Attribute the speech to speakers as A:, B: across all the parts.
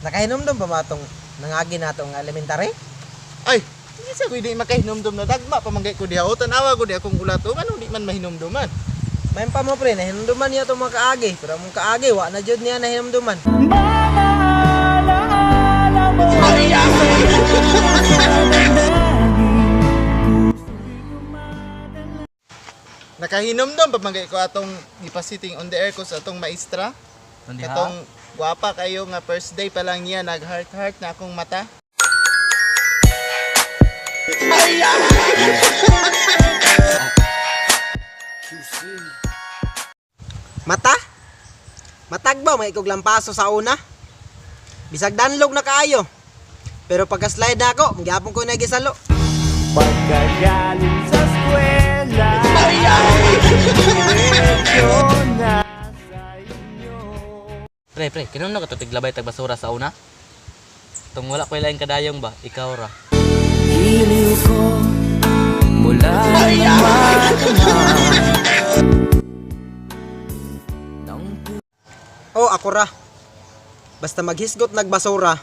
A: Nakahinumdum pa matong nangagi nato nga elementary?
B: Ay, hindi sa ko di makahinumdum na dagma pamanggay ko diha. O tanawa ko di akong ulato man di man mahinumduman.
A: Mayon pa mo pre, nahinumduman niya itong mga kaagi. Pero among kaagi, wa na jud niya nahinumduman.
B: Nakahinumdum pamanggay ko atong gipasiting on the air ko sa atong maestra. Katong gwapa kayo nga first day pa lang niya nag heart heart na akong mata.
A: Mata? Matagbaw, may ikog lampaso sa una. Bisag danlog na kaayo. Pero pagka-slide na ako, magyapon ko na gisalo.
C: Pagkagaling sa eskwela, diretso na sa inyo.
D: Pre, pre, kinun na ka to tiglabay tag basura sa una? Tung wala ko'y laing kadayong ba, ikaw ra.
C: Giliw ko mula nang
A: Oh, ako ra. Basta maghisgot nagbasura,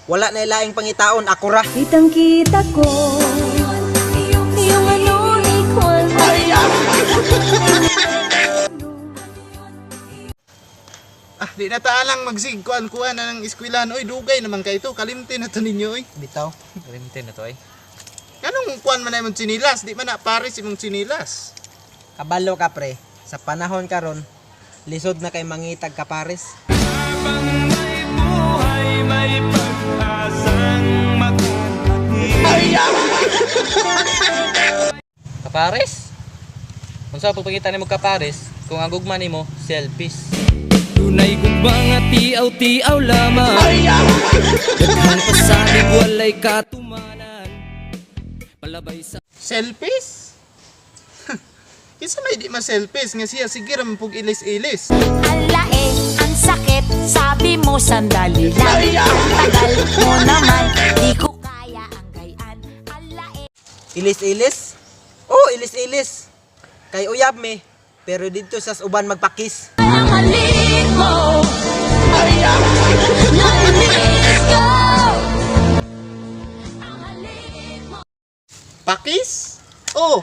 A: wala na ilaing pangitaon, ako ra.
E: Kitang kita ko yung ano ni Kwan.
B: Ah, di na taalang magsigkuan kuan na ng eskwelahan. Oy, dugay naman kay ito. Kalimti na to ninyo oy.
A: Bitaw.
D: Kalimtin na to ay.
B: Kanong kuan man na imong tsinilas? Di man na pares imong tsinilas.
A: Kabalo ka pre, sa panahon karon, lisod na kay mangitag kapares.
D: Kapares? Unsa pagpangita nimo kapares kung ang gugma nimo selfies?
C: Tunay kong mga tiaw-tiaw lamang. Daghang pasalig walay katumanan. Palabay sa
B: Selfies? Kinsa may di ma selfies nga siya sige ra man pug ilis-ilis.
F: Ala eh, ang sakit. Sabi mo sandali lang. Ang tagal mo naman. Di ko kaya ang gayaan. Ala eh.
A: Ilis-ilis? Oh, ilis-ilis. Kay uyab me, pero dito sa uban magpakis.
F: Ang halik mo. Namiss ko. Ang halik mo.
B: Pakis? Oh,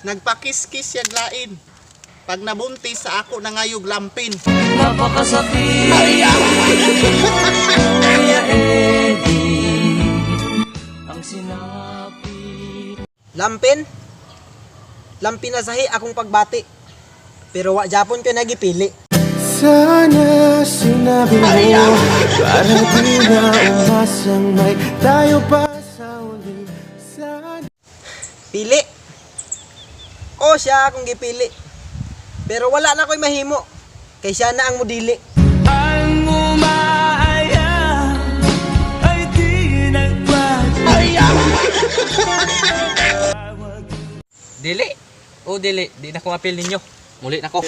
B: nagpakis-kis yag lain. Pag nabuntis sa ako nangayog lampin.
C: Napakasakit, Kuya Eddie. Ang sinabi.
A: Lampin? Lampin na sahi akong pagbati. Pero wa Japon ko nagipili.
C: Sana sinabi mo para di na umasang may tayo pa sa uli. Sana
A: Pili. O siya akong gipili. Pero wala na ko'y mahimo. Kay siya na ang mudili.
C: ang umaaya ay di nagpag
D: Dili. O dili, di na ko apil ninyo. Muli na ko.